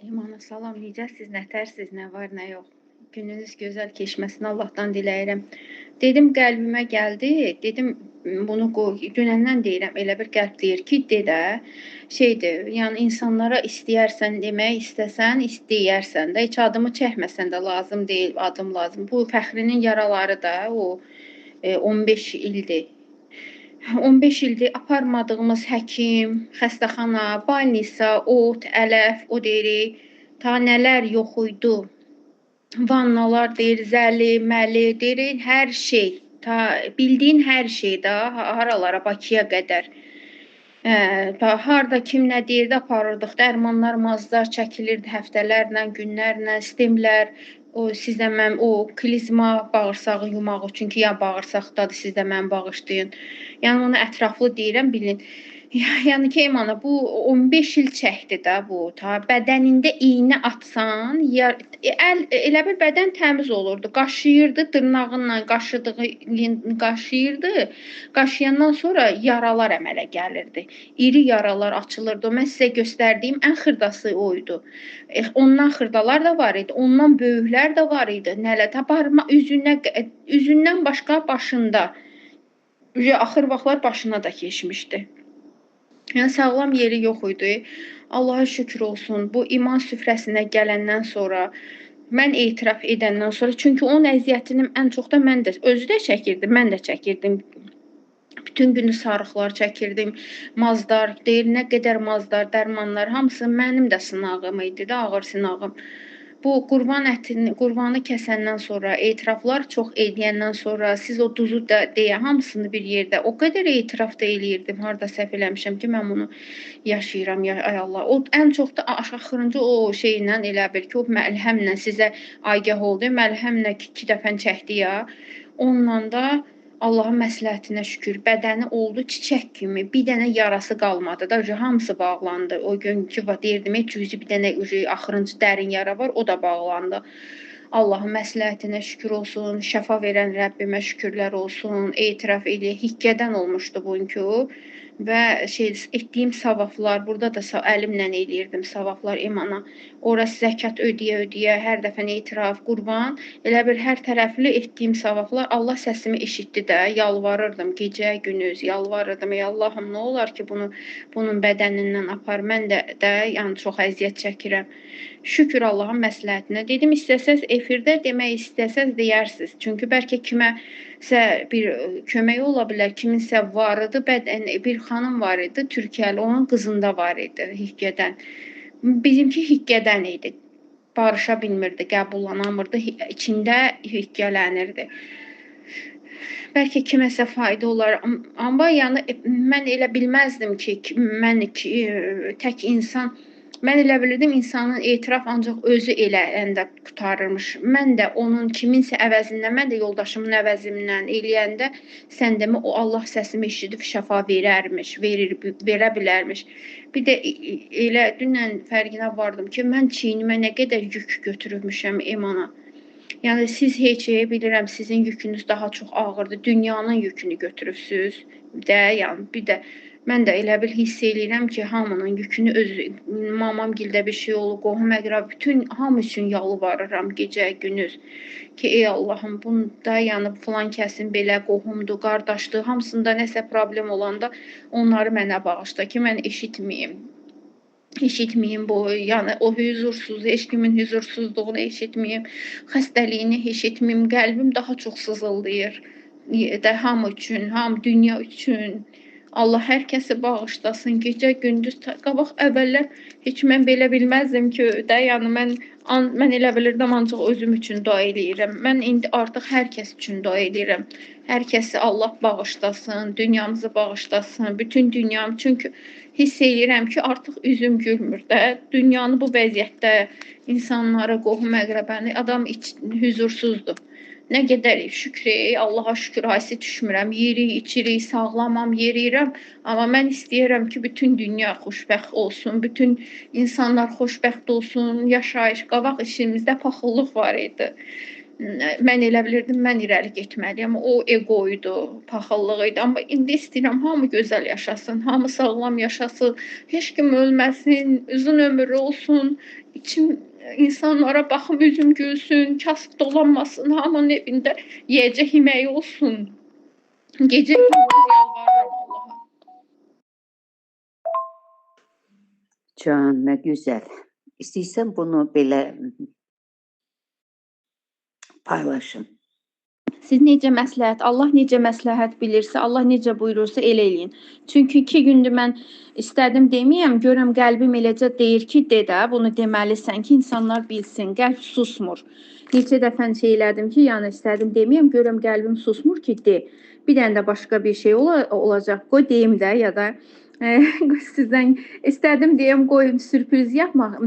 İmana salam, necəsiz, nətərsiz, nə var, nə yox. Gününüz gözəl keçməsini Allahdan diləyirəm. Dedim, qəlbimə gəldi, dedim, bunu qoy, dünəndən deyirəm, elə bir qəlb deyir ki, de də, şeydir, yəni insanlara istəyərsən demək, istəsən, istəyərsən də, heç adımı çəkməsən də lazım deyil, adım lazım. Bu Fəxrinin yaraları da o 15 ildir. 15 ildir aparmadığımız həkim, xəstəxana, balnisa, ot, ələf, o deyirik, ta nələr yox idi. Vannalar deyir, zəli, məli, deyirik, hər şey. Ta bildiyin hər şey də haralara, Bakıya qədər. Harda kim nə deyirdi, aparırdıq. Dərmanlar, mazlar çəkilirdi həftələrlə, günlərlə, stemlər. O sizdə mən o klizma bağırsağı yumaq üçün ki, ya bağırsaqdadır, siz də məni bağışlayın. Yəni onu ətraflı deyirəm, bilin. Yəni ki, Emana, bu 15 il çəkdi də bu. Ta bədənində iynə atsan, ya, əl elə bir bədən təmiz olurdu. Qaşıyırdı, dırnağınla qaşıdığı qaşıyırdı. Qaşıyandan sonra yaralar əmələ gəlirdi. İri yaralar açılırdı. Mən sizə göstərdiyim ən xırdası o idi. Ondan xırdalar da var idi, ondan böyüklər də var idi. Nələ ta barmaq üzünə, üzündən başqa başında. Axır vaxtlar başına da keçmişdi. Yəni sağlam yeri yox idi. Allaha şükür olsun. Bu iman süfrəsinə gələndən sonra, mən etiraf edəndən sonra, çünki onun əziyyətini ən çox da mən də, özü də çəkirdi, mən də çəkirdim. Bütün günü sarıqlar çəkirdim, mazdar, deyir nə qədər mazdar, dərmanlar, hamısı mənim də sınağım idi də, ağır sınağım. Bu qurban ətini, qurbanı kəsəndən sonra, etiraflar çox eləyəndən sonra, siz o duzu da deyə hamısını bir yerdə o qədər etiraf da eləyirdim, harda səhv eləmişəm ki, mən bunu yaşayıram, ya, ay Allah. O ən çox da axırıncı o şeylə elə bil ki, o məlhəmlə sizə agah oldu, məlhəmlə iki dəfən çəkdi ya, onunla da Allahın məsləhətinə şükür, bədəni oldu çiçək kimi, bir dənə yarası qalmadı da, hamısı bağlandı. O günkü deyirdim, heç cüzi bir dənə axırıncı dərin yara var, o da bağlandı. Allahın məsləhətinə şükür olsun, şəfa verən Rəbbimə şükürlər olsun, etiraf eləyə, hikkədən olmuşdu bugünkü və şey etdiyim savablar, burada da əlimlə eləyirdim savablar imana. Ora zəkat ödəyə-ödəyə, hər dəfə etiraf, qurban, elə bir hər tərəfli etdiyim savablar, Allah səsimi eşitdi də, yalvarırdım gecə, gündüz, yalvarırdım. Ey Allahım, nə olar ki, bunu bunun bədənindən apar, mən də yəni çox əziyyət çəkirəm. Şükür Allahın məsləhətinə. Dedim, istəsəz efirdə demək istəsəz deyərsiniz. Çünki bəlkə kiməsə bir kömək ola bilər, kiminsə var idi, bədən, bir xanım var idi, Türkiyəli, onun qızında var idi hikkədən. Bizimki hikkədən idi. Barışa bilmirdi, qəbullanamırdı, içində hikkələnirdi. Bəlkə kiməsə fayda olar. Amma yəni mən elə bilməzdim ki, mən tək insan, mən elə bilirdim insanın etiraf ancaq özü eləyəndə qurtarırmış. Mən də onun kiminsə əvəzindən, mən də yoldaşımın əvəzindən eləyəndə sən demə o Allah səsimi eşidib şəfa verərmiş, verə bilərmiş. Bir də elə dünən fərqinə vardım ki, mən çiynimə nə qədər yük götürmüşəm imana. Yəni siz heç bilirəm sizin yükünüz daha çox ağırdır. Dünyanın yükünü götürübsüz də, yəni bir də mən də elə bil hiss eləyirəm ki, hamının yükünü özü, mamamgildə bir şey olub, qohum əqrab, bütün hamı üçün yalvarıram gecə, gündüz ki, ey Allahım, bunda yəni filan kəsin belə qohumdur, qardaşdır, hamısında nəsə problem olanda onları mənə bağışla ki, mən eşitməyim. Eşitməyim bu, yəni o huzursuz, heç kimin huzursuzluğunu eşitməyim, xəstəliyini eşitməyim, qəlbim daha çox sızıldayır. Də hamı üçün, hamı dünya üçün. Allah hər kəsi bağışlasın, gecə gündüz, qabaq əvvəllər heç mən belə bilməzdim ki, də, yəni mən elə bilirdim ancaq özüm üçün dua eləyirəm. Mən indi artıq hər kəs üçün dua eləyirəm. Hər kəsi Allah bağışlasın, dünyamızı bağışlasın, bütün dünyamı. Çünki hiss eləyirəm ki, artıq üzüm gülmür də. Dünyanı bu vəziyyətdə insanları, qohum əqrəbəni, adam hüzursuzdur. Nə qədər şükür, Allaha şükür, haysı düşmürəm, yerik, içirik, sağlamam, yeriyirəm. Amma mən istəyirəm ki, bütün dünya xoşbəxt olsun, bütün insanlar xoşbəxt olsun, yaşayış, qabaq işimizdə paxıllıq var idi. Mən elə bilirdim, mən irəli getməliyəm. O ego idi, paxıllıq idi. Amma indi istəyirəm hamı gözəl yaşasın, hamı sağlam yaşasın, heç kim ölməsin, uzun ömürlü olsun. İçim insanlara baxım, üzüm gülsün, kasıb dolanmasın, hamının evində yeyəcək yeməyi olsun. Gecə gündüz yalvarıram Allaha. Can, nə gözəl. İstəyirsən bunu belə paylaşın. Siz necə məsləhət, Allah necə məsləhət bilirsə, Allah necə buyurursa elə eləyin. Çünki 2 gündür mən istədim deməyəm, görəm qəlbim eləcə deyir ki, de də, bunu deməlisən ki, insanlar bilsin, qəlb susmur. Neçə dəfə şey elədim ki, yəni istədim deməyəm, görəm qəlbim susmur ki, de. Bir dənə də başqa bir şey olacaq, qoy deyim də, ya da sizdən istədim deyəm, qoy sürpriz yapmaq.